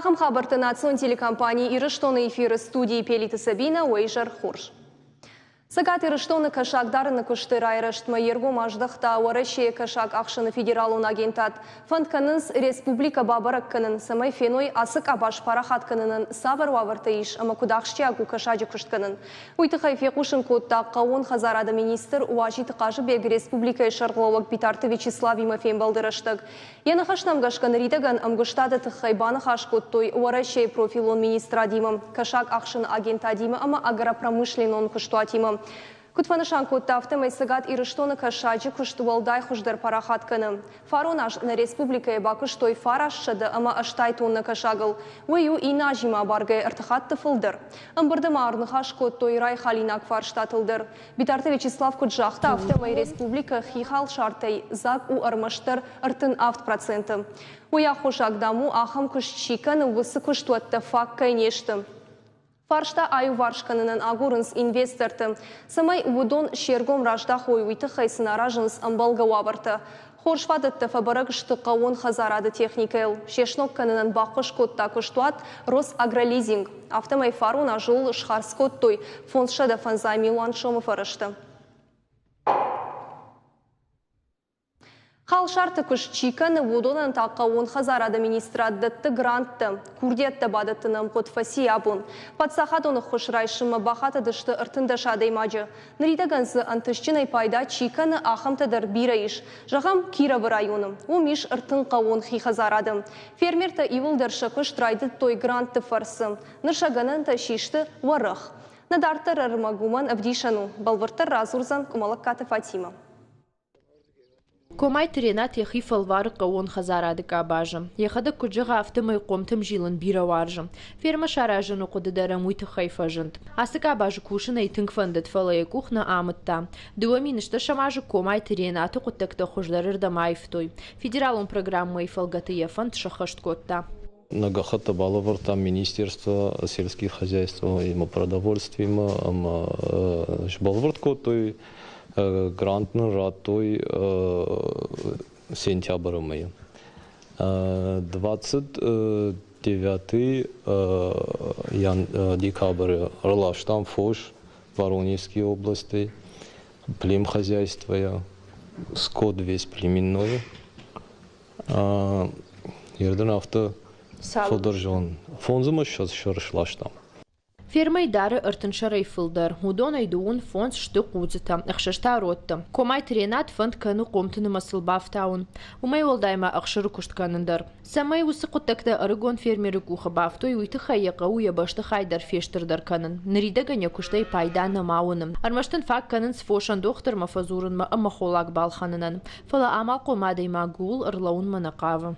Ахӕм хабӕрттӕ национ телекомпани Ирыстоны эфиры студийы Пелиты Сабинӕ, уӕ изӕр хорз. Цӕгат Ирыстоны кӕсагдарыны куысты райрӕзтмӕ йе ргом аздӕхта Уӕрӕсейы кӕсаг ахсыны федералон агентад. Фӕнд кӕнынц республикӕ бабӕрӕг кӕнын, цӕмӕй феной ацы къабаз парахат кӕнынӕн цавӕр уавӕртӕ ис ӕмӕ куыд ахсджиаг у кӕсаджы куыст кӕнын. Уый тыххӕй фехъусын кодта хъӕууон хӕдзарады министр Уазиты Хъазыбег республикӕйы сӕргълӕууӕг Битарты Вячеславимӕ фембӕлды рӕстӕг. Йӕ ныхӕстӕм гӕсгӕ ныридӕгӕн ӕмгуыстады тыххӕй баныхас кодтой Уӕрӕсейы профилон министрадимӕ, кӕсаг ахсыны агентадимӕ ӕмӕ агропромышленнон куыстуатимӕ. Куыд фӕнысан кодта, афтӕмӕй Цӕгат Ирыстоны кӕсаджы куыст уӕлдай хуыздӕр парахат кӕны. Фарон аз нӕ республикӕйы бакуыстой 980 тоннӕ кӕсагыл. Уый у иннӕ азимӕ абаргӕйӕ ӕртӕ хатты фылдӕр. Ӕмбырды ма ӕрныхас кодтой райхалинаг фарстатыл дӕр. Битарты Вячеслав куыд загъта, афтӕмӕй республикӕ хи халсартӕй дзаг у ӕрмӕстдӕр 37%. Уый аххосаг, дам, у, ахӕм куыст чи кӕны, уыцы куыстуӕттӕ фаг кӕй не сты. Фарста аиуварс кӕнынӕн агурынц инвесторты. Цӕмӕй уыдон се ргом раздахой, уый тыххӕй сын аразынц ӕмбӕлгӕ уавӕртӕ. Хорз фадӕттӕ фӕбӕрӕг сты хъӕууон хӕдзарады техникӕйыл. Се сног кӕнынӕн баххуыс кодта куыстуат Росагролизинг. Афтӕмӕй фарон азыл схардз кодтой 550 милуан сомы фӕрӕзтӕ. Халсарты куыст чи кӕны, уыдонӕн та хъӕууон хӕдзарады министрад дӕтты гранттӕ. Курдиӕттӕ бадӕттыны ӕмгъуыд фӕци абон. Паддзахадон ӕххуыс райсынмӕ бахатыдысты 13 адӕймаджы. Ныридӕгӕн дзы ӕнтыстджынӕй пайда чи кӕны, ахӕмтӕ дӕр бирӕ ис. Зӕгъӕм, Кировы районы. Уым ис 30 хъӕууон хи хӕдзарады. Фермертӕ иууылдӕр сӕ куыст райдыдтой грантты фӕрцы. Ныр сӕ гӕнӕнтӕ систы уӕрӕх. Нӕ дарддӕр ӕрмӕг уымӕн ӕвдисӕн у. Бӕлвырддӕр радзурдзӕн Къуымӕлӕгкаты Фатимӕ. Комайты Ренат йӕхи фӕлвары хъӕууон хӕдзарады къабазы. Йӕхӕдӕг куыд зӕгъы, афтӕмӕй хъомтӕм зилын бирӕ уарзы. Фермӕ саразыны хъуыды дӕр ӕм уый тыххӕй фӕзынд. Ацы къабазы кусын ӕй тынг фӕндыд, фӕлӕ йӕ къух нӕ амыдта. 2010 азы Комайты Ренаты хъуыддӕгтӕ хуыздӕрырдӕм аивтой. Федералон программӕйы фӕлгӕты йӕ фӕнд сӕххӕст кодта. Нӕ гӕххӕттӕ балӕвӕрдтам Министерство сельских хозяйства ӕмӕ продовольствимӕ ӕмӕ сбӕлвырд кодтой, грант нын радтой сентябры мӕйы. 29 декабры ӕрластам фос Воронежской областӕй, племхозяйствойӕ, скот весь племенной. Ердын афтӕ фылдӕр зон. Фондзымӕ ссӕдз сӕры сластам. Фермӕйы дары 30 сӕрӕй фылдӕр. Уыдонӕй 25 сты хъудзытӕ, ӕхсӕз та родтӕ. Комайты Ренат фӕнд кӕны хъомты нымӕцыл бафтауын. Уымӕй уӕлдай ма ӕхсыры куыст кӕнын дӕр. Цӕмӕй уыцы хъуыддӕгтӕ ӕрыгон фермеры къухы бафтой, уый тыххӕй йӕ хъӕуы йӕ бӕстыхай дӕр фестырдӕр кӕнын. Ныридӕгӕн йӕ куыстӕй пайда нӕма уыны. Ӕрмӕст ын фаг кӕнынц фосӕн дохтырмӕ фӕдзурынмӕ ӕмӕ холлаг балхӕнынӕн. Фӕлӕ амалхъом адӕймаг ууыл ӕрлӕууынмӕ нӕ хъавы.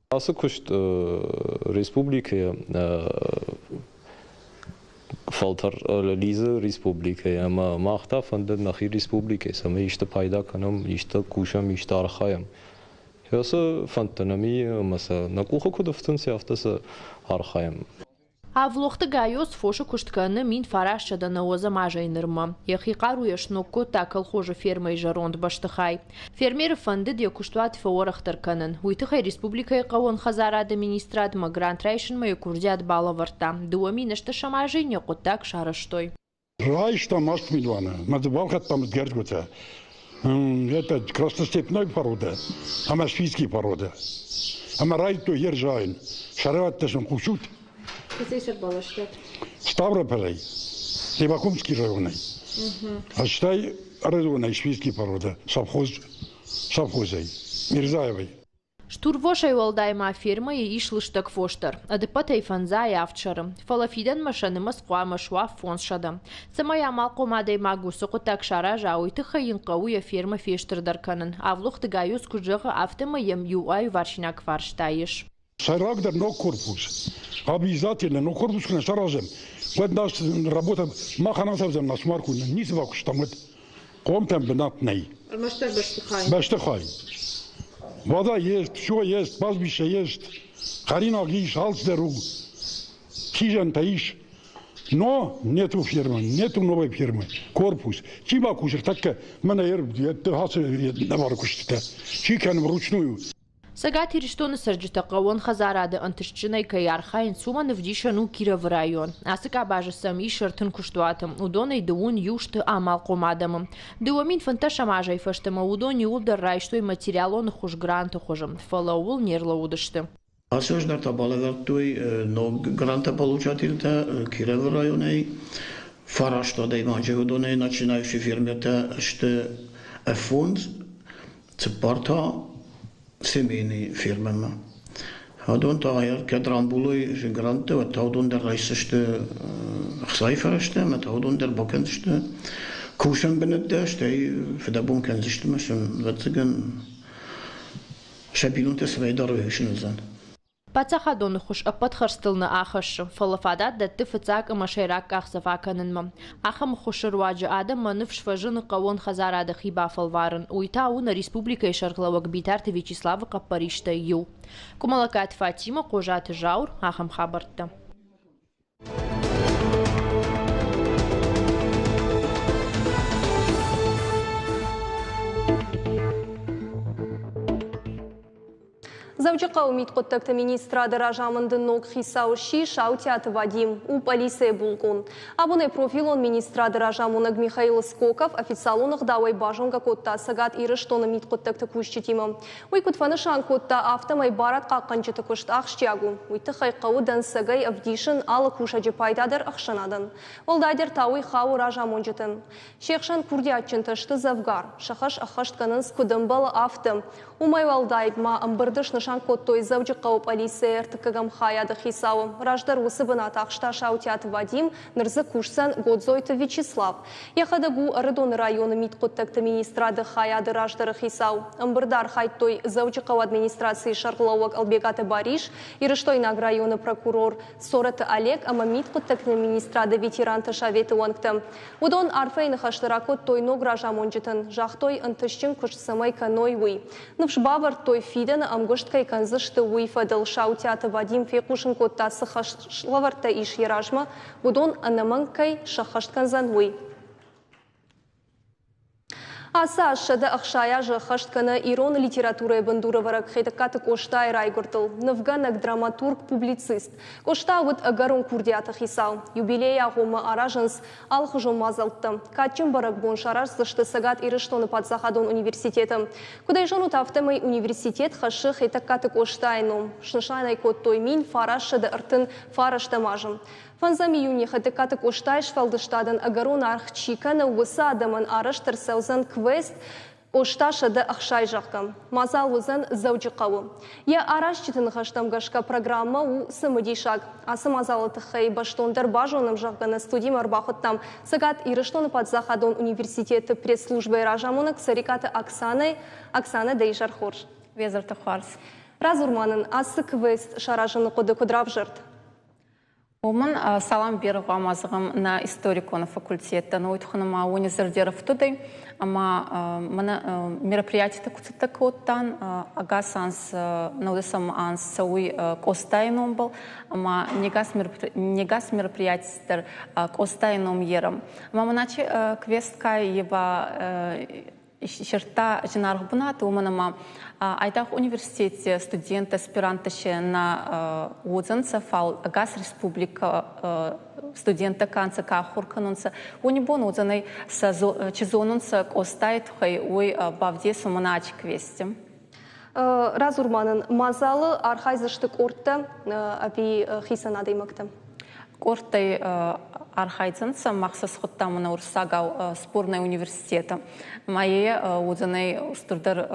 Ацы куыст республикӕйы фӕлтӕр лидзы республикӕйы ӕмӕ мах та фӕнды нӕхи республикӕйы, цӕмӕй исты пайда кӕнӕм, исты кусӕм, исты архайӕм. Ацы фӕндтӕ нӕм и ӕмӕ сӕ нӕ къухы куыд ӕфтынц, афтӕ сӕ архайӕм. Авлохты Гайоз фосы куыст кӕны 1990 азӕй нырмӕ. Йӕхи хъаруйӕ сног кодта колхозы фермӕйы зӕронд бӕстыхай. Фермеры фӕндыд йӕ куыстуат фӕуӕрӕхдӕр кӕнын. Уый тыххӕй республикӕйы хъӕууон хӕдзарады министрадмӕ грант райсынмӕ йӕ курдиат балӕвӕрдта. 2008 азы йын йӕ хъуыддаг сарӕзтой. Райстам 8 милуаны, мӕ дзы балхӕдтам згӕрдгуытӕ. Это красностепной порода ӕмӕ шведский порода. Ӕмӕ райдыдтой ерзайын. Сӕрӕвӕдтӕ сын хъусут? Кӕцӕй сӕ баластат? Ставрополӕй, Левакумский районӕй. Стӕй Ӕрыдонӕй шведский порода, совхоз, совхозӕй, Мирзаевой. Стурвосӕй уӕлдай ма фермӕйы ис лыстӕг фос дӕр. Ӕдыппӕтӕй фӕндзай авд сӕры. Фӕлӕ фидӕнмӕ сӕ нымӕц хъуамӕ суа 500. Цӕмӕй амалхъом адӕймаг уыцы хъуыддаг сараза, уый тыххӕй йын хъӕуы йӕ фермӕ фестырдӕр кӕнын. Авлохты Гайоз куыд зӕгъы, афтӕмӕй йӕм иу аиварсинаг фарста ис. Сӕйрагдӕр ног корпус. Обязательно ног корпус куы нӕ саразӕм, уӕд нас работа махӕн ацӕудзӕн насмарку, ницы бакуыстам, уӕд хъомтӕн бынат нӕй. Ӕрмӕстдӕр бӕстыхай. Бӕстыхай. Вода есть, все есть, пастбище есть, хӕринаг ис, алцыдӕр у, хизӕнтӕ ис. Но нету фермы, нету новой фермы, корпус. Чи бакусы, тӕккӕ мӕнӕ ацы нӕвары куыстытӕ. Чи кӕны вручную. Цӕгат Ирыстоны цӕрджытӕ хъӕууон хӕдзарады ӕнтыстджынӕй кӕй архайынц, уымӕн ӕвдисӕн у Кировы район. Ацы къабазы сӕм ис 30 куыстуаты, уыдонӕй 21 сты амалхъом адӕмы. 2015 азӕй фӕстӕмӕ уыдон иууылдӕр райстой материалон ӕххуыс гранты хуызы, фӕлӕ ууыл не рлӕууыдысты. Ацы аз дӕр та балӕвӕрдтой ног грантополучательтӕ Кировы районӕй. Фараст адӕймаджы уыдонӕй начинающие фермертӕ сты фондз, цыппар та семейный фермӕмӕ. Уыдон та кӕд рамбулой гранттӕ, уӕд та уыдон дӕр райсдзысты ӕхцайы фӕрӕзтӕ ӕмӕ та уыдон дӕр бакӕндзысты кусӕн бынӕттӕ, стӕй фыдӕбон кӕндзысты ӕмӕ сын, ӕвӕццӕгӕн, сӕ бинонтӕ цӕмӕй дарой, уый сын уыдзӕн. Паддзахадон ӕххуыс ӕппӕт хӕрдзтыл нӕ ахӕссы, фӕлӕ фадат дӕтты фыццаг ӕмӕ сӕйраг къахдзӕф акӕнынмӕ. Ахӕм ӕххуысы руаджы адӕммӕ ныфс фӕзыны хъӕууон хӕдзарады хи бафӕлварын. Уый та у нӕ республикӕйы сӕргълӕууӕг Битарты Вячеславы хъӕппӕристӕй иу. Къуымӕлӕгкаты Фатимӕ, Хъозаты Зауыр, ахӕм хабӕрттӕ. Дзӕуджыхъӕуы мидхъуыддӕгты министрады разамынды ног хицау сси Саутиаты Вадим, у полицейы булкъон. Абонӕй профилон министрады разамонӕг Михаил Скоков официалон ӕгъдауӕй базонгӕ кодта Цӕгат Ирыстоны мидхъуыддӕгты кусджытимӕ. Уый куыд фӕнысан кодта, афтӕмӕй барадхъахъхъӕнджыты куыст ахсджиаг у. Уый тыххӕй хъӕуы дӕнцӕгӕй ӕвдисын алы кусӕджы пайда дӕр ӕхсӕнадӕн. Уӕлдайдӕр та уый хауы разамонджытӕн. Се хсӕн курдиатджынтӕ сты дзӕвгар. Сӕ хӕс ӕххӕст кӕнынц куыд ӕмбӕлы, афтӕ. Уымӕй уӕлдай ма ӕмбырды снысан кодтой Дзӕуджыхъӕуы пъӕлицӕйы ӕртыккӕгӕм хайады хицауы. Раздӕр уыцы бынат ахста Саутӕты Вадим, ныр дзы кусдзӕн Годзойты Вячеслав. Йӕхӕдӕг у Ӕрыдоны районы мидхъуыддӕгты министрады хайады раздӕры хицау. Ӕмбырды архайдтой Дзӕуджыхъӕуы администрацийы сӕргълӕууӕг Ӕлбегаты Барис, Ирыстойнаг районы прокурор Цорӕты Олег ӕмӕ мидхъуыддӕгты министрады ветеранты советы уӕнгтӕ. Уыдон арфӕйы ныхӕстӕ ракодтой ног разамонджытӕн, загътой, ӕнтыстджын куыст цӕмӕй кӕной, уый. Ныфс бавӕрдтой, фидӕны ӕмгуыст кӕй кӕндзысты, уый фӕдыл Саутӕты Вадим фехъусын кодта, цы хӕслӕвӕрдтӕ ис йӕ размӕ, уыдон ӕнӕмӕнг кӕй сӕххӕст кӕндзӕн, уый. Ацы аз 160 азы ӕххӕст кӕны ирон литературӕйы бындурӕвӕрӕг Хетӕгкаты Къостайы райгуырдыл. Нывгӕнӕг, драматург, публицист. Къоста уыд ӕгӕрон курдиаты хицау. Юбилейы агъоммӕ аразынц алыхуызон мадзӕлттӕ. Кадджын бӕрӕгбон сараздзысты Цӕгат Ирыстоны паддзахадон университеты. Куыд ӕй зонут, афтӕмӕй университет хӕссы Хетӕгкаты Къостайы ном. Снысан ӕй кодтой 1939 азы. Фӕндзӕм июни Хетӕгкаты Къостайы сфӕлдыстадӕн ӕгӕрон аргъ чи кӕны, уыцы адӕмӕн арӕзт ӕрцӕудзӕн квест Къоста 160, зӕгъгӕ. Мадзал уыдзӕн Дзӕуджыхъӕуы. Йӕ аразджыты ныхӕстӕм гӕсгӕ программӕ у цымыдисаг. Ацы мадзалы тыххӕй бӕстондӕр базонӕм, зӕгъгӕ, нӕ студимӕ ӕрбахуыдтам Цӕгат Ирыстоны паддзахадон университеты пресс-службӕйы разамонӕг Цӕрикъаты Оксанӕ. Оксанӕ, дӕ изӕр хорз. Везырты хорз. Радзур-ма нын, ацы квест саразыны хъуыды куыд равзӕрд? Уымӕн салам бирӕ хъуамӕ зӕгъӕм нӕ историкон факультеттӕн, уый тыххӕй ма уони зӕрдӕрӕфтудӕй ӕма мӕнӕ мероприятитӕ ку цӕттӕ кодтан, ӕгас анз нӕудӕсӕм анз цӕуй Къостай номбӕл ӕма негас мероприятий дӕр Къостай ном ерӕм. Ӕма мӕнӕ квест ка е ба Сирдта зынаргъ бынат, уымӕн ӕмӕ айдагъ университети студенттӕ, аспиранттӕ се нӕ уодзӕнцӕ, фал ӕгас республикӕ студенттӕ ка нцӕ, ка ахур кӕнунцӕ, уони бон уодзӕнӕй сӕ чи зонунцӕ Къостай туххӕй, уой бавдесун мӕнӕ ачи квести. Радзур ма нын, мадзалы архайдзысты къордтӕ ӕви хицӕн адӕймӕгтӕ? Къордтӕй архайдзӕнцӕ, мах сӕ схуыдтам нӕ уруссагау сборная университета. Ма е уодзӕнӕй устурдӕр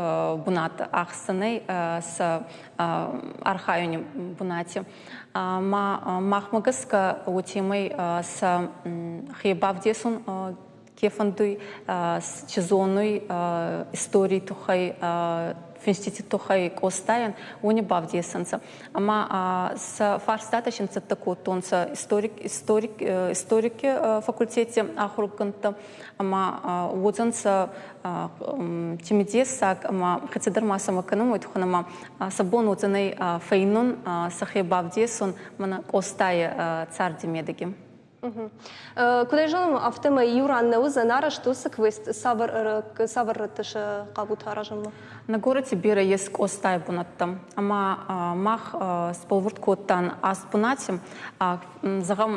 бунат ахсдзӕнӕй сӕ архайуни бунати. Ма махмӕ гӕсгӕ уотемӕй сӕ хе бавдесун ке фӕндуй, чи зонуй историй туххӕй, финстити туххӕй Къостайӕн, уони бавдесӕнцӕ. Ӕма сӕ фарстатӕ син цӕттӕ кодтонцӕ историки факультети ахургӕндтӕ ӕма уодзӕнцӕ цимидессаг ӕма хецӕдӕр ма сӕмӕ кӕнӕн, уой туххӕн ӕма сӕ бон уодзӕнӕй фӕйнун, сӕхе бавдесун мӕнӕ Къостай царди медӕги. Куыд ӕй зонӕм, афтӕмӕй иу ран нӕ уыдзӕн арӕзт уыцы квест. Цавӕр рӕтты сӕ хъавут аразынмӕ? Нӕ горӕти берӕ ес Къостай бунӕттӕ, ӕма мах сбӕлвурд кодтан аст бунати. Зӕгъӕм,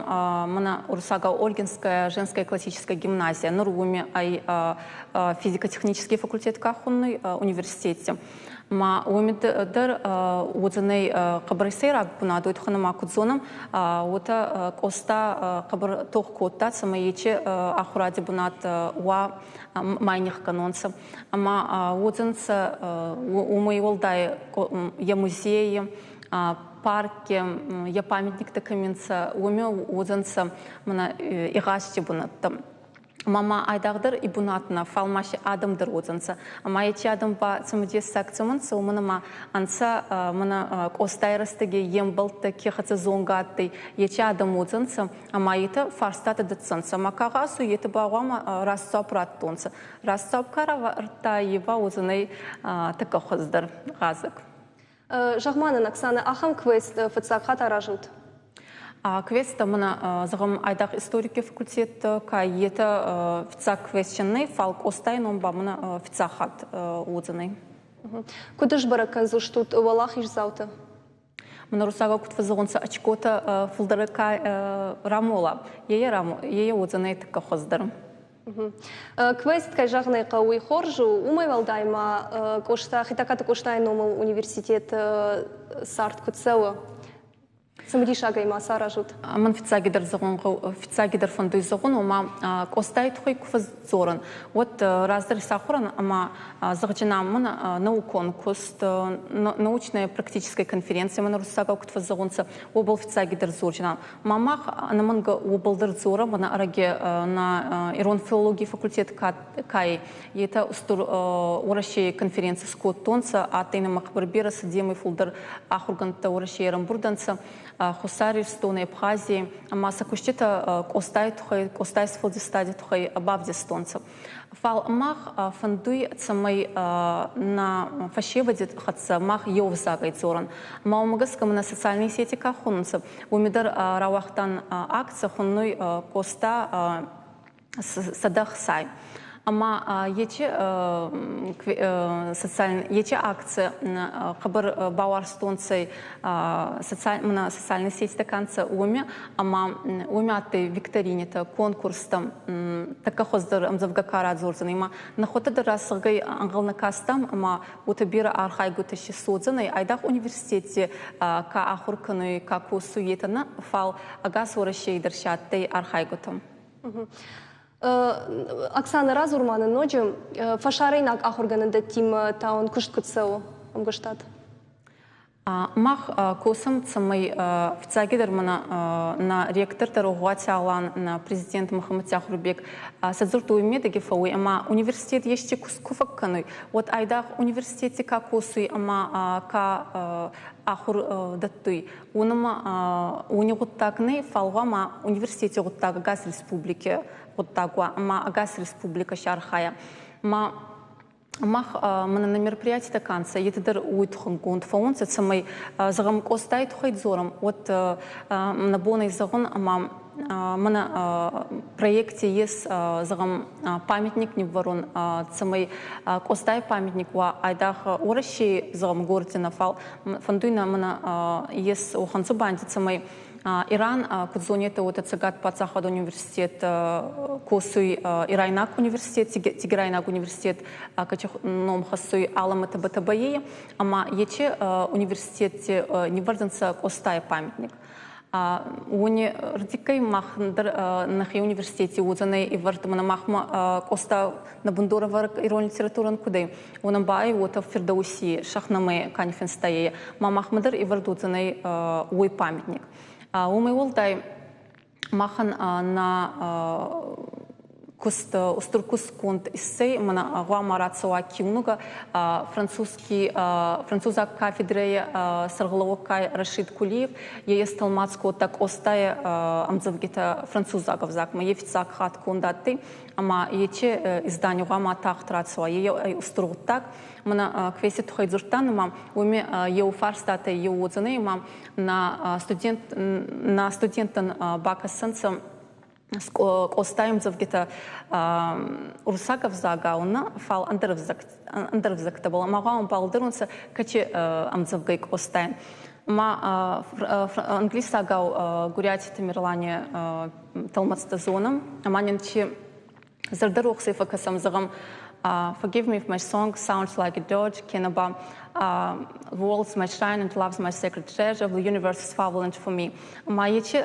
мӕнӕ уруссагау Ольгинская женская классическая гимназия. Нур уоми ӕй физико-технический факультет ка хуннуй университете. Ма уоми дӕр уодзӕнӕй хъӕбӕр сӕйраг бунат, уой туххӕн ма куд зонӕм, уотӕ Къоста хъӕбӕр тох кодта, цӕмӕй ечи ахуради бунат уа ма нихкӕнонцӕ. Ӕма уодзӕнцӕ уомӕй уӕлдай йӕ музейи, паркке, йӕ памятниктӕ кӕми нцӕ, уоми уодзӕнцӕ мӕнӕ игъасти бунӕттӕ. Ӕма ма айдагъдӕр и бунат нӕ, фал ма си адӕм дӕр уодзӕнцӕ. Ӕма еци адӕм ба цымыдессаг цӕмӕнцӕ, уомӕн ӕма ӕнцӕ мӕнӕ Къостай рӕстӕги е мбӕлттӕ ке хӕццӕ зонгӕ адтӕй, еци адӕм уодзӕнцӕ, ӕма етӕ фарстатӕ дӕтдзӕнцӕ. Ӕма ка гъасуй, етӕ ба гъӕуама раст дзуапп раттонцӕ. Раст дзуапп ка равардта, е ба уодзӕнӕй тӕккӕ хуӕздӕр гъазӕг. Зӕгъ-ма нын, Оксана, ахӕм квест фыццаг хатт аразут? Квесттӕ мӕнӕ, зӕгъӕм, айдагъ историки факультет ка етӕ фиццаг квестчен нӕй, фал Къостай ном ба мӕнӕ фиццаг хатт уодзӕнӕй. Куд сбӕрӕг кӕндзыстут уӕлахиздзаутӕ? Мӕнӕ руссагау куд фӕззӕгъунцӕ, очкотӕ фулдӕр ка рамола, ее уодзӕнӕй тӕккӕ хуӕздӕр. Квест, кӕй зӕгъын ӕй хъӕуы, уый хорз у. Уымӕй уӕлдай ма Къоста, Хетӕгкаты Къостайы номыл университеты цард куыд цӕуы? Цымыдисагӕй ма цы аразут? Мӕн фиццагидӕр зӕгъун фиццагидӕр фӕндуй зӕгъун, ома Къостай туххӕй ку фӕдздзорӕн, уӕд раздӕр исахурӕн ӕма зӕгъджынам мӕн наукон куст, научная практическая конференция мӕн руссагау куд фӕззӕгъунцӕ, уобӕл фиццагидӕр дзорджинан. Ма мах ӕнӕмӕнгӕ уобӕл дӕр дзорӕм, ӕнӕ ӕрӕги нӕ ирон филологий факультет кай етӕ устур Уӕрӕсей конференци скодтонцӕ, адтӕй нӕмӕ хъӕбӕр берӕ сӕдемӕй фулдӕр ахургӕндтӕ Уӕрӕсей ӕрӕмбурдӕнцӕ, Хуссар Иристони, Абхазий, ӕма сӕ куститӕ Къостай туххӕй, Къостай сфӕлдистади туххӕй бавдистонцӕ. Фал мах фӕндуй, цӕмӕй нӕ фӕсевӕди хӕццӕ мах еу ӕвзагӕй дзорӕн. Ма уомӕ гӕсгӕ мӕнӕ социальные сети ка хонунцӕ, уоми дӕр рауагътан акци, хуннуй Къоста 160. Ӕма ечи социальный ечи акци хъӕбӕр бауарзтонцӕ социальный сетьтӕ ка нцӕ, уоми, ӕма уоми адтӕй викторинитӕ, конкурстӕ, тӕккӕ хуӕздӕр ӕмдзӕвгӕ ка радзордзӕнӕй, ӕма нӕхуӕдтӕ дӕр рӕсугъдӕй ӕнгъӕл нӕ кастам, ӕма уотӕ берӕ архайгутӕ си содзӕнӕй, айдагъ университети ка ахур кӕнуй, ка косуй, етӕ нӕ, фал ӕгас Уӕрӕсей дӕр си адтӕй архайгутӕ. Оксана, радзур ма нын ноджы, фӕсарӕйнаг ахуыргӕнӕндӕттимӕ та уын куыст куыд цӕуы, ӕмгуыстад? Мах косӕм, цӕмӕй фиццагидӕр мӕнӕ нӕ ректор дӕр Огъуати Алан, нӕ президент Мухаммад Ахурбек сӕ дзурдтой медӕги фӕууй ӕма университет ести куст ку фӕккӕнуй, уӕд айдагъ университети ка косуй ӕма ка ахур дӕттуй, уонӕмӕ уони гъуддаг нӕ, фал гъӕуама университети гъуддаг ӕгас республики гъуддаг уа ӕма ӕгас республикӕ си архайа. Ма мах мӕнӕ нӕ мероприятитӕ ка нцӕ, етӕ дӕр уой туххӕнгонд фӕуунцӕ, цӕмӕй, зӕгъӕм, Къостай туххӕй дзорӕм, уӕд нӕ бон ӕй зӕгъун, ӕма мӕнӕ проекти ес, зӕгъӕм, памятник ниввӕрун, цӕмӕй Къостай памятник уа айдагъ Уӕрӕсей, зӕгъӕм, горӕти нӕ, фал фӕндуй нӕ мӕнӕ ес уӕхӕн дзубанди, цӕмӕй Иран, куд зонетӕ, уотӕ Цӕгат паддзахадон университет косуй Ирайнаг университет, Тегерайнаг университет, кӕци ном хӕссуй Алама Табатабаи, ӕма ечи университетти ниввӕрдзӕнцӕ Къостай памятник. Уони рдиккӕй мах дӕр нӕхе университети уодзӕнӕй ивӕрд, мӕнӕ махмӕ Къоста нӕ бундорӕвӕрӕг ирон литературӕн куд ӕй, уонӕн ба ӕй уотӕ Фирдоуси Шахнаме ка ниффинста е, ма махмӕ дӕр ивӕрд уодзӕнӕй уой памятник. Уомӕй уӕлдай махӕн нӕ куст устур кустгонд иссӕй, мӕнӕ гъӕуама рацӕуа киунугӕ французский французаг кафедрӕйы сӕргълӕууӕг Кай Рашид Кулиев е стӕлмац кодта Къостай ӕмдзӕвгитӕ французаг ӕвзагмӕ. Е фиццаг хатт конд адтӕй, ӕма ечи издани гъӕуама тагъд рацӕуа. Е ӕй устур гъуддаг. Мӕнӕ квести туххӕй дзурдтан, ӕма уоми еу фарстатӕй еу уодзӕнӕй, ӕма на студент на студенттӕн бакӕссӕнцӕ. Къостайы ӕмдзӕвгӕтӕ уруссаг ӕвзагау нӕ, фал ӕндӕр ӕндӕр ӕвзӕгтӕбӕл ӕма гъӕуама балдӕронцӕ кӕци ӕмдзӕвгӕй Къостай. Ма англисагау Гуриати Тамерлани тӕлмацтӕ зонӕм, ӕма нин чи зӕрдӕрохсӕй фӕкӕсӕм, зӕгъӕм, Forgive me if my song sounds like a dirge, кенӕ ба World's my shrine and love's my sacred treasure, the universe is favolent for me. Ӕма ечи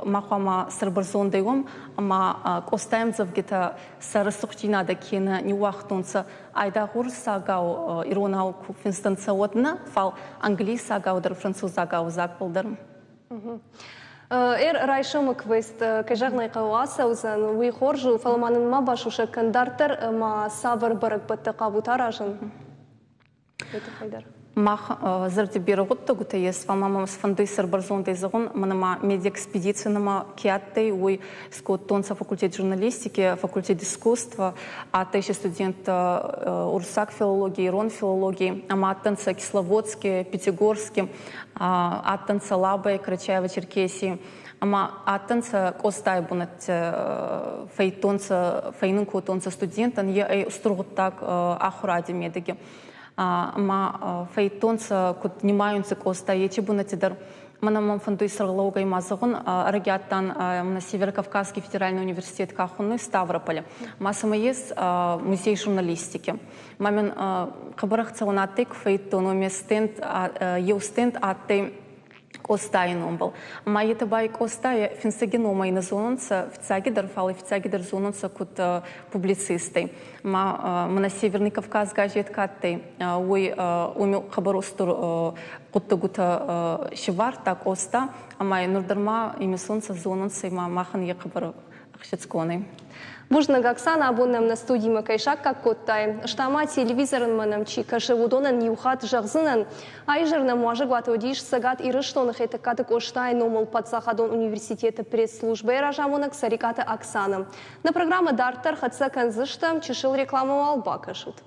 ма хъуамӕ сӕрбӕрзондӕй уӕм, ӕма Къостай ӕмдзӕвгитӕ сӕ рӕсугъддзийнадӕ ке нӕ ниууагътонцӕ, айдагъ уруссагау, иронау ку финстӕнцӕ, уӕд нӕ, фал англисагау дӕр, французагау ӕвзагбӕл дӕр. Эр райсомы квест, кӕй зӕгъын ӕй хъӕуы, ацӕудзӕн, уый хорз у, фӕлӕ ма нын ма басусӕг кӕн дарддӕр ма цавӕр бӕрӕгбӕттӕ хъавут аразын? Уый тыххӕй дӕр. Мах зӕрди берӕ гъуддӕгутӕ ес, фал ма мӕмӕ фӕндуй сӕрбӕрзондӕй зӕгъун, мӕнӕ ма медиаэкспедици нӕмӕ ке адтӕй, уой скодтонцӕ факультет журналистики, факультет искусства, адтӕй си студенттӕ уруссаг филологи, ирон филологи, ӕма адтӕнцӕ Кисловодске, Пятигорске, адтӕнцӕ Лабӕ, Карачаево-Черкесии, ӕма адтӕнцӕ Къостай бунӕттӕ, фӕйдтонцӕ, фӕйнун кодтонцӕ студенттӕн, е ӕй устур гъуддаг ахуради медӕги. Ӕма фӕйдтонцӕ, куд нимайунцӕ Къостай еци бунӕтти дӕр. Мӕнӕ мӕн фӕндуй сӕргълӕугӕй ма зӕгъун, ӕрӕги адтан Северо-Кавказский федеральный университет ка хуннуй Ставрополе. Ма сӕмӕ ес музей журналистики. Ма мин хъӕбӕр ӕхцӕуӕн адтӕй, ку фӕйдтон, уоми стенд, еу стенд адтӕй Къостай номбӕл. Ӕма етӕ ба Къостай финсӕги номӕй нӕ зонунцӕ фиццагидӕр, фал фиццагидӕр зонунцӕ куд публицистӕй. Ма мӕнӕ Северный Кавказ газет ка адтӕй, уой уоми хъӕбӕр устур гъуддӕгутӕ сивардта Къоста, ӕма нур дӕр ма имисунцӕ, зонунцӕ ма махӕн е хъӕбӕр ӕхсицгонӕй. Бузныг, Оксана, абон нӕм нӕ студимӕ кӕй саккаг кодтай. Стӕ ма телевизорынмӕ нӕм чи кӕсы, уыдонӕн иу хатт зӕгъдзынӕн. Аизӕр нӕм уазӕгуаты уыдис Цӕгат Ирыстоны Хетӕгкаты Къостайы номыл паддзахадон университеты пресс-службӕйы разамонӕг Цӕрикъаты Оксана. Нӕ программӕ дарддӕр хӕццӕ кӕндзыстӕм, чысыл рекламӕ уал бакӕсут.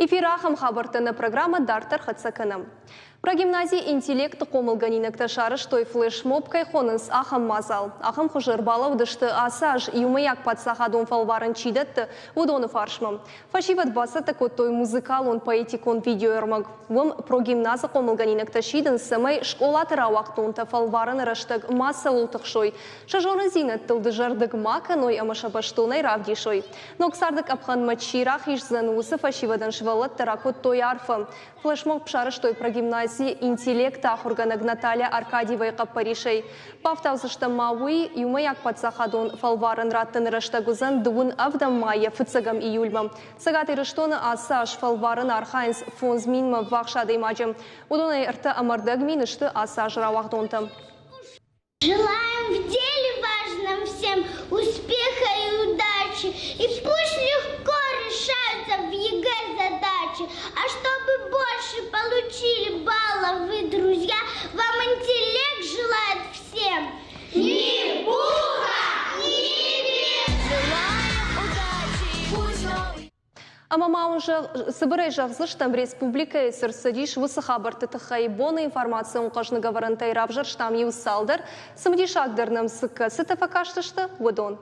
Эфир ахӕм хабӕрттӕ нӕ программӕ дарддӕр хӕццӕ кӕнӕм. Прогимнази «Интеллект» хъомылгӕнинӕгтӕ сарӕзтой флешмоб кӕй хонынц, ахӕм мадзал. Ахӕм хуызы ӕрбалӕудысты ацы аз иумӕйаг паддзахадон фӕлварӕн чи дӕтты, уыдоны фарсмӕ. Фӕсивӕд бацӕттӕ кодтой музыкалон-поэтикон видеоӕрмӕг. Уым прогимназы хъомылгӕнинӕгтӕ сидынц, цӕмӕй скъолаты рауагъдонтӕ фӕлварыны рӕстӕг мацӕуыл тыхсой, сӕ зонындзинӕдтыл дызӕрдыг ма кӕной ӕмӕ сӕ бӕстонӕй равдисой. Ног царды къӕпхӕнмӕ чи рахиздзӕн, уыцы фӕсивӕдӕн сывӕллӕттӕ ракодтой арфӕ. Флешмоб сарӕзтой прогимнази «Интеллект» ахуыргӕнӕг Наталья Аркадьевайы хъӕппӕрисӕй. Бафтаудзыстӕм ма уый, иумӕйаг паддзахадон фӕлварӕн раттыны рӕстӕг уыдзӕн дыууын ӕвдӕм майӕ фыццӕгӕм июльмӕ. Цӕгат Ирыстоны ацы аз фӕлварӕн архайынц 5000-мӕ ввахс адӕймаджы. Уыдонӕй 3,25 мины сты ацы аз рауагъдонтӕ. Желаем в деле важном всем успеха и удачи. И пусть легко решаются в ЕГЭ задачи. А чтобы больше получили баллов вы, друзья, вам интеллект желает всем. Ни пуха, ни Желаем удачи, пусть новый Ӕмӕ ма уын цыбырӕй зӕгъдзыстӕм, республикӕйы цы рцыдис, уыцы хабӕртты тыххӕй боны информацион хъӕзныг ӕвӕрӕнтӕй равзӕрстам иу цалдӕр, цымыдисагдӕр нӕм цы кӕцытӕ фӕкастысты, уыдон.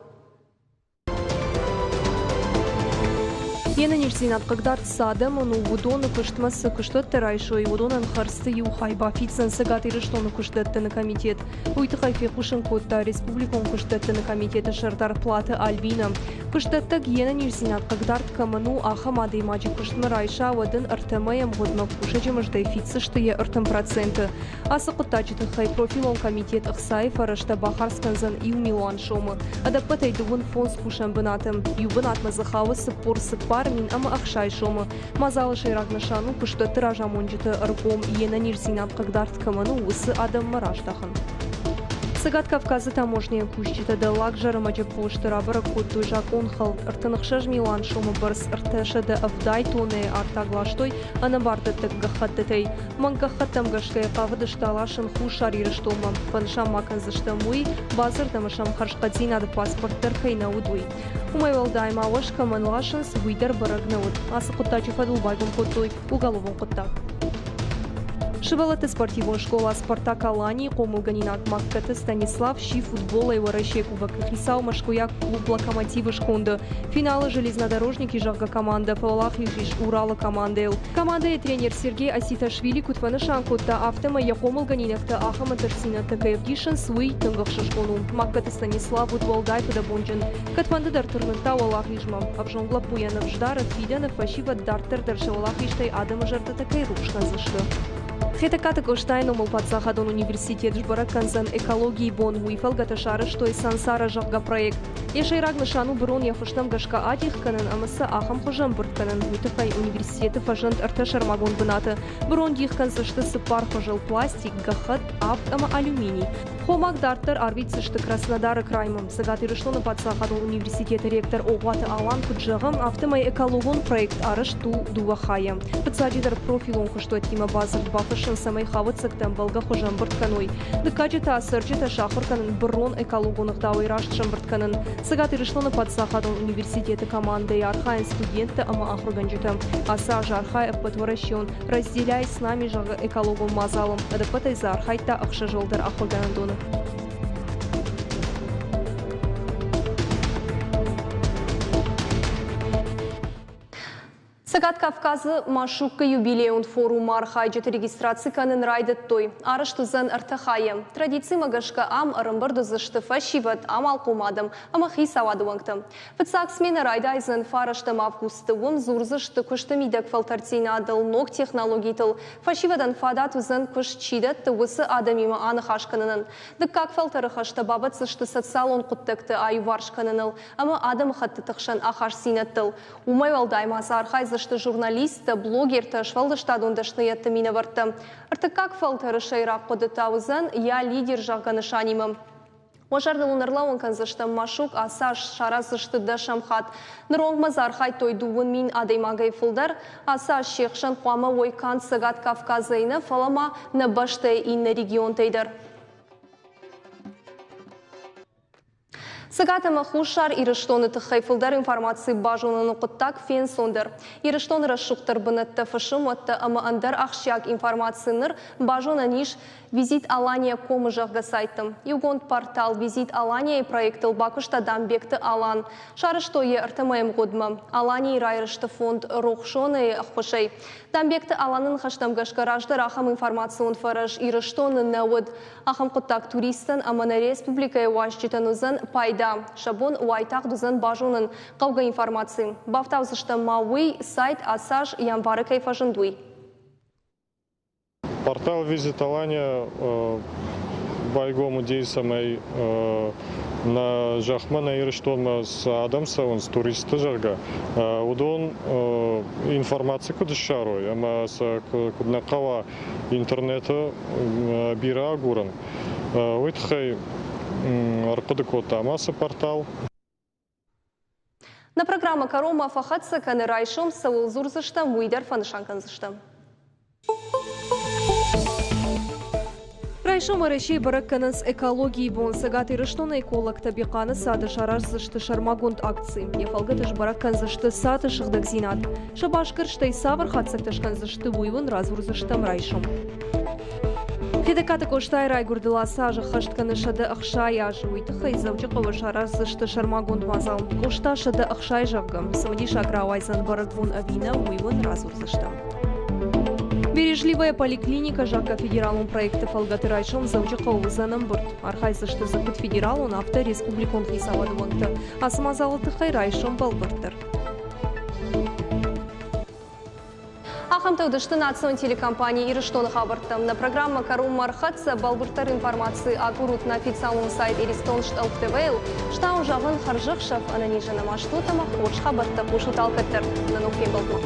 Йе нӕниздзинад хъыгдард цы адӕмӕн у, уыдоны куыстмӕ цы куыстуӕттӕ райсой, уыдонӕн хӕрдзты иу хай бафиддзӕн Цӕгат Ирыстоны куыстдӕттыны комитет. Уый тыххӕй фехъусын кодта республикон куыстдӕттыны комитеты сӕрдар Платы Альбина. Куыстдӕттӕг йе нӕниздзинад хъыгдард кӕмӕн у, ахӕм адӕймаджы куыстмӕ райса, уӕд ын ӕртӕ мӕйы ӕмгъуыдмӕ кусӕджы мыздӕй фиддзысты йӕ 30%. Ацы хъуыддаджы тыххӕй профилон комитет ӕхцайы фӕрӕзтӕ бахардз кӕндзӕн 1 милуан сомы, ӕдӕппӕтӕй 35 кусӕн бынаты. Иу бынатмӕ дзы хауы 44 060 сомы. Мадзалы сӕйраг нысан у куыстуӕтты разамонджыты ӕргом йе нӕниздзинад хъыгдард кӕмӕн у, уыцы адӕммӕ раздахын. Цӕгат Кавказы таможнӕйы кусджытӕ Дӕллаг Зӕрӕмӕджы посты рабӕрӕг кодтой закъонхӕлд. 36 милуан сомы бӕрц 370 тоннӕйы артаг ластой ӕнӕбардӕттӕг гӕххӕттытӕй. Мӕнг гӕххӕттӕм гӕсгӕ хъавыдысты аласын Хуссар Ирыстонмӕ. Фӕнысан ма кӕндзыстӕм уый, бадзырд ӕмӕ сӕм хӕрзхъӕддзинады паспорт дӕр кӕй нӕ уыд, уый. Уымӕй уӕлдай ма уӕз кӕмӕн ласынц, уый дӕр бӕрӕг нӕ уыд. Ацы хъуыддаджы фӕдыл байгом кодтой уголовон хъуыддаг. Сывӕллӕтты спортивон скъола «Спартак Алании» хъомылгӕнинаг Магкӕты Станислав сси футболӕй Уӕрӕсейы Кубокы хицау мӕскуыйаг клуб «Локомотив»-ы сконды. Финалы «Железнодорожники», зӕгъгӕ, командӕ фӕуӕлахиз ис Уралы командӕйыл. Командӕйы тренер Сергей Оситашвили куыд фӕнысан кодта, афтӕмӕй йӕ хъомылгӕнинӕгтӕ ахӕм ӕнтыстдзинӕдтӕ кӕй ӕвдисынц, уый тынг ӕхсызгон у. Магкӕты Станислав уыд уӕлдай фыдӕбонджын. Кӕдфӕнды дӕр тырныдта уӕлахизмӕ. Ӕвзонг лӕппуйӕ ныфс дары, фидӕны фӕсивӕд дарддӕр дӕр сӕ уӕлахизтӕй адӕмы зӕрдӕтӕ кӕй рухс кӕндзысты. Хетӕгкаты Къостайы номыл паддзахадон университет сбӕрӕг кӕндзӕн экологийы бон. Уый фӕлгӕты сарӕзтой Сансара, зӕгъгӕ, проект. Йӕ сӕйраг нысан у бырон йӕ хуызтӕм гӕсгӕ адих кӕнын ӕмӕ сӕ ахӕм хуызы ӕмбырд кӕнын. Уый тыххӕй университеты фӕзынд ӕртӕ сӕрмагонд бынаты. Бырон дих кӕндзысты цыппар хуызыл пластик, гӕххӕтт, авг ӕмӕ алюминий. Хомаг дарддӕр арвитдзысты Краснодары краймӕ. Цӕгат Ирыстоны паддзахадон университеты ректор Огъуаты Алан куыд зӕгъы, афтӕмӕй экологон проект арӕзт у дыууӕ хайӕ. Фыццаджыдӕр профилон куыстуӕттимӕ бадзырд бафыссын, цӕмӕй хауӕццӕгтӕ ӕмбӕлгӕ хуызы ӕмбырд кӕной. Дыккаджы та цӕрджытӕ сахуыр кӕнын бырон экологон ӕгъдауӕй раст сӕмбырд кӕнын. Цӕгат Ирыстоны паддзахадон университеты командӕйы архайынц студенттӕ ӕмӕ ахуыргӕнджытӕ. Ацы аз архайы ӕппӕтуӕрӕсеон «Разделяй с нами», зӕгъы, экологон мадзалы. Ӕдӕппӕтӕй дзы архайдта ӕхсӕз уӕлдӕр ахуыргӕнӕндоны. Цӕгат Кавказы Машуккы юбилейон форумы архайджыты регистраци кӕнын райдыдтой. Арӕзт уыдзӕн ӕртӕ хайы. Традицимӕ гӕсгӕ ам ӕрӕмбырд уыдзысты фӕсивӕд, амалхъом адӕм ӕмӕ хицауады уӕнгтӕ. Фыццаг сменӕ райдайдзӕн фарӕстӕм августы. Уым дзурдзысты куысты мидӕг фӕлтӕрддзинадыл, ног технологитыл. Фӕсивӕдӕн фадат уыдзӕн, куыст чи дӕтты, уыцы адӕмимӕ аныхас кӕнынӕн. Дыккаг фӕлтӕры хӕстӕ бабӕтдзысты социалон хъуыддӕгты аиуварс кӕныныл ӕмӕ адӕмыхӕттыты хсӕн ахастдзинӕдтыл. Уымӕй уӕлдай ма дзы архайдзысты журналисттӕ, блогертӕ, сфӕлдыстадон дӕсныйӕдты минӕвӕрттӕ. Ӕртыккаг фӕлтӕры сӕйраг хъуыды та уыдзӕн «Я лидер», зӕгъгӕ, нысанимӕ. Уӕ зӕрдыл уын ӕрлӕууын кӕндзыстӕм, Машук ацы аз сараздзысты дӕсӕм хатт. Ныронгмӕ дзы архайдтой 2 000 адӕймагӕй фылдӕр. Ацы аз се хсӕн хъуамӕ уой канд Цӕгат Кавказӕй нӕ, фӕлӕ ма нӕ бӕстӕйы иннӕ регионтӕй дӕр. Цӕгат ӕмӕ Хуссар Ирыстоны тыххӕй фылдӕр информаци базоныны хъуыддаг фенцондӕр. Ирыстоны рӕсугъддӕр бынӕттӕ, фысымуӕттӕ ӕмӕ ӕндӕр ахсджиаг информаци ныр базонӕн ис Визит Алания комы, зӕгъгӕ, сайты. Иугонд портал Визит Алания-йы проектыл бакуыста Дамбегты Алан. Сарӕзтой йӕ ӕртӕ мӕйы мгъуыдмӕ. Аланийы райрӕзты фонд Рохсоны-йы ӕххуысӕй. Дамбегты Аланы ныхӕстӕм гӕсгӕ раздӕр ахӕм информацион фӕрӕз Ирыстоны нӕ уыд. Ахӕм хъуыддаг туристтӕн ӕмӕ нӕ республикӕйы уазджытӕн уыдзӕн пайда. Сӕ бон уайтагъд уыдзӕн базонын хъӕугӕ информаци. Бафтаудзыстӕм ма уый, сайт ацы аз январы кӕй фӕзынд, уый. Портал Визит Алания байгом уыди, цӕмӕй нӕ зӕхмӕ, нӕ Ирыстонмӕ цы адӕм цӕуынц, туристты, зӕгъгӕ, уыдон информаци куыд ссарой ӕмӕ сӕ куыд нӕ хъӕуа интернеты бирӕ агурын, уый тыххӕй ӕрхъуыды кодтам ацы портал. Нӕ программӕ кӕронмӕ фӕхӕццӕ кӕны райсом, цӕуыл дзурдзыстӕм, уый дӕр фӕнысан кӕндзыстӕм. Райсом Уӕрӕсейы бӕрӕг кӕнынц экологийы бон. Цӕгат Ирыстоны экологтӕ Бехъаны цады сараздзысты сӕрмагонд акци. Йӕ фӕлгӕты сбӕрӕг кӕндзысты цады сыгъдӕгдзинад. Сӕ басгӕрстӕй цавӕр хатдзӕгтӕ скӕндзысты, уый уын радзурдзыстӕм райсом. Хетӕгкаты Къостайы райгуырдыл ацы аз ӕххӕст кӕны 160 азы. Уый тыххӕй Дзӕуджыхъӕуы сараздзысты сӕрмагонд мадзал. Къоста 160, зӕгъгӕ, цымыдисаг рауайдзӕн бӕрӕгбон ӕви нӕ, уый уын радзурдзыстӕм. Бережливая поликлиника, зӕгъгӕ, федералон проекты фӕлгӕты райсом Дзӕуджыхъӕуы уыдзӕн ӕмбырд. Архайдзысты дзы куыд федералон, афтӕ республикон хицауады уӕнгтӕ. Ацы мадзалы тыххӕй райсом бӕлвырддӕр. Ахӕмтӕ уыдысты национ телекомпани Ирыстоны хабӕрттӕ. Нӕ программӕ кӕронмӕ ӕрхӕццӕ. Бӕлвырддӕр информаци агурут нӕ официалон сайт Иристон Стъӕлф ТВ-йыл. Стау зӕгъын хӕрзӕхсӕв, ӕнӕнизӕн ӕмӕ стут ӕмӕ хорз хабӕрттӕ хъусут алкӕддӕр. Нӕ ног фембӕлдмӕ.